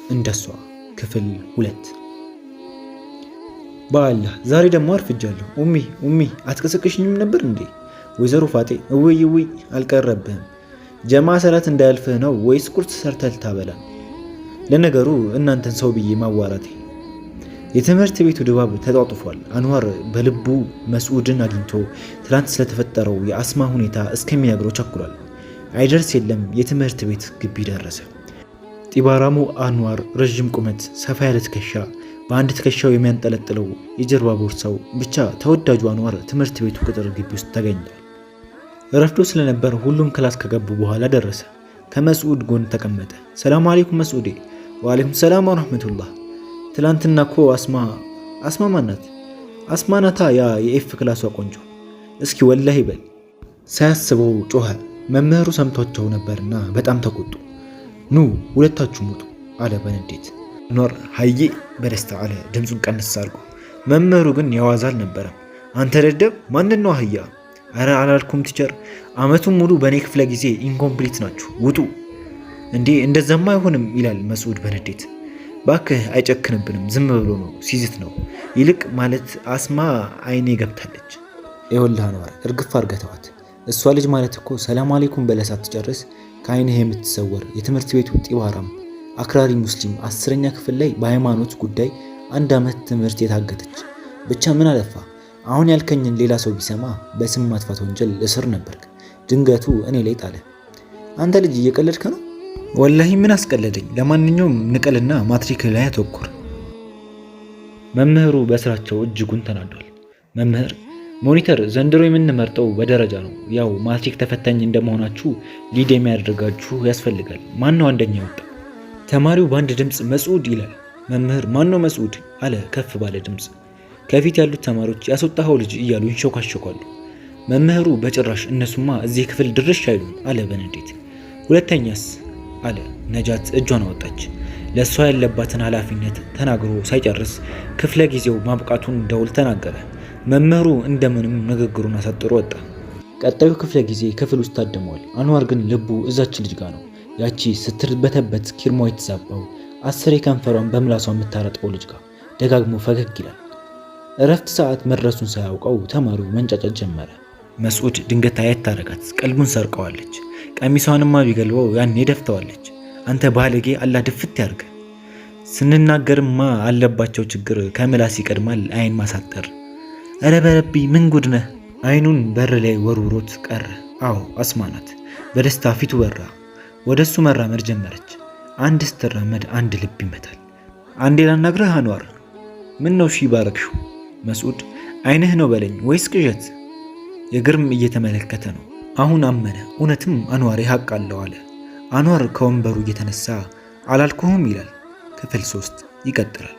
እንደሷ ክፍል 2። በአላህ ዛሬ ደግሞ አርፍጃለሁ። ኡሚ ኡሚ አትቀሰቅሽኝም ነበር እንዴ? ወይዘሮ ፋጤ እውይ እውይ አልቀረብህም። ጀማ ሰላት እንዳያልፍህ ነው ወይስ ቁርስ ሰርተህ ልታበላን? ለነገሩ እናንተን ሰው ብዬ ማዋራቴ። የትምህርት ቤቱ ድባብ ተጧጡፏል። አንዋር በልቡ መስዑድን አግኝቶ ትላንት ስለተፈጠረው የአስማ ሁኔታ እስከሚነግረው ቸኩሏል። አይደርስ የለም የትምህርት ቤት ግቢ ደረሰ። ጢባራሙ አንዋር ረዥም ቁመት፣ ሰፋ ያለ ትከሻ፣ በአንድ ትከሻው የሚያንጠለጥለው የጀርባ ቦርሳው ብቻ ተወዳጁ አንዋር ትምህርት ቤቱ ቅጥር ግቢ ውስጥ ተገኝቷል። ረፍዶ ስለነበር ሁሉም class ከገቡ በኋላ ደረሰ። ከመስዑድ ጎን ተቀመጠ። ሰላም አለይኩም መስዑዴ። ወአለይኩም ሰላም ወረሕመቱላህ። ትላንትና እኮ አስማ አስማ ማናት? አስማ ናታ፣ ያ የ F class ዋ ቆንጆ። እስኪ ወላሂ በል። ሳያስበው ጮኸ። መምህሩ ሰምቷቸው ነበርና በጣም ተቆጡ። ኑ ሁለታችሁም ውጡ አለ በንዴት። ኗር ሀዬ በደስታ አለ ድምፁን ቀንስ አድርጎ። መምህሩ ግን የዋዛ አልነበረም። አንተ ደደብ ማንን ነው አህያ? አረ አላልኩም teacher፣ አመቱን ሙሉ በእኔ ክፍለ ጊዜ incomplete ናችሁ፣ ውጡ። እንዴ እንደዛማ አይሆንም ይላል መስዑድ በንዴት። ባክህ አይጨክንብንም፣ ዝም ብሎ ነው ሲዝት ነው። ይልቅ ማለት አስማ አይኔ ገብታለች። ይኸውልህ አንዋር እርግፍ አድርገህ። እሷ ልጅ ማለት እኮ ሰላም አለይኩም ብለህ ሳትጨርስ ከአይንህ የምትሰወር የትምህርት ቤቱ ጢባራም አክራሪ ሙስሊም 10ኛ ክፍል ላይ በሃይማኖት ጉዳይ አንድ ዓመት ትምህርት የታገተች። ብቻ ምን አለፋ አሁን ያልከኝን ሌላ ሰው ቢሰማ በስም ማጥፋት ወንጀል እስር ነበርክ። ድንገቱ እኔ ላይ ጣለ። አንተ ልጅ እየቀለድክ ነው? ወላሂ ምን አስቀለደኝ። ለማንኛውም ንቀልና ማትሪክ ላይ አተኩር። መምህሩ በስራቸው እጅጉን ተናዷል። መምህር monitor ዘንድሮ የምንመርጠው በደረጃ ነው። ያው ማትሪክ ተፈታኝ እንደመሆናችሁ lead የሚያደርጋችሁ ያስፈልጋል። ማን ነው አንደኛ የወጣው? ተማሪው በአንድ ድምፅ መስዑድ ይላል። መምህር ማን ነው መስዑድ አለ ከፍ ባለ ድምፅ። ከፊት ያሉት ተማሪዎች ያስወጣኸው ልጅ እያሉ ይንሾካሾካሉ። መምህሩ በጭራሽ እነሱማ እዚህ ክፍል ድርሽ አይሉም አለ በንዴት። ሁለተኛስ አለ። ነጃት እጇን አወጣች። ለእሷ ያለባትን ኃላፊነት ተናግሮ ሳይጨርስ ክፍለ ጊዜው ማብቃቱን ደውል ተናገረ። መምህሩ እንደምንም ንግግሩን አሳጥሮ ወጣ። ቀጣዩ ክፍለ ጊዜ ክፍል ውስጥ ታድመዋል። አንዋር ግን ልቡ እዛች ልጅ ጋ ነው። ያቺ ስትርበተበት ኪርሟ የተዛባው አስሬ ከንፈሯን በምላሷ የምታረጥበው ልጅ ጋር ደጋግሞ ፈገግ ይላል። እረፍት ሰዓት መድረሱን ሳያውቀው ተማሪው መንጫጫት ጀመረ። መስዑድ ድንገት አየት አደረጋት። ቀልቡን ሰርቀዋለች። ቀሚሷንማ ቢገልበው ያኔ ደፍተዋለች። አንተ ባለጌ አላህ ድፍት ያርግ። ስንናገርማ አለባቸው ችግር ከምላስ ይቀድማል አይን ማሳጠር። እረ በረቢ ምን ጉድ ነህ? አይኑን በር ላይ ወርውሮት ቀረ። አዎ አስማ ናት። በደስታ ፊቱ በራ። ወደ እሱ መራመድ ጀመረች። አንድ ስትራመድ አንድ ልብ ይመታል። አንዴ ላናግረህ አንዋር። ምን ነው ሺ ባረክሽው? መስዑድ አይንህ ነው በለኝ ወይስ ቅዠት? የግርም እየተመለከተ ነው። አሁን አመነ። እውነትም አንዋር ሀቅ አለው አለ። አንዋር ከወንበሩ እየተነሳ አላልኩህም ይላል። ክፍል 3 ይቀጥላል።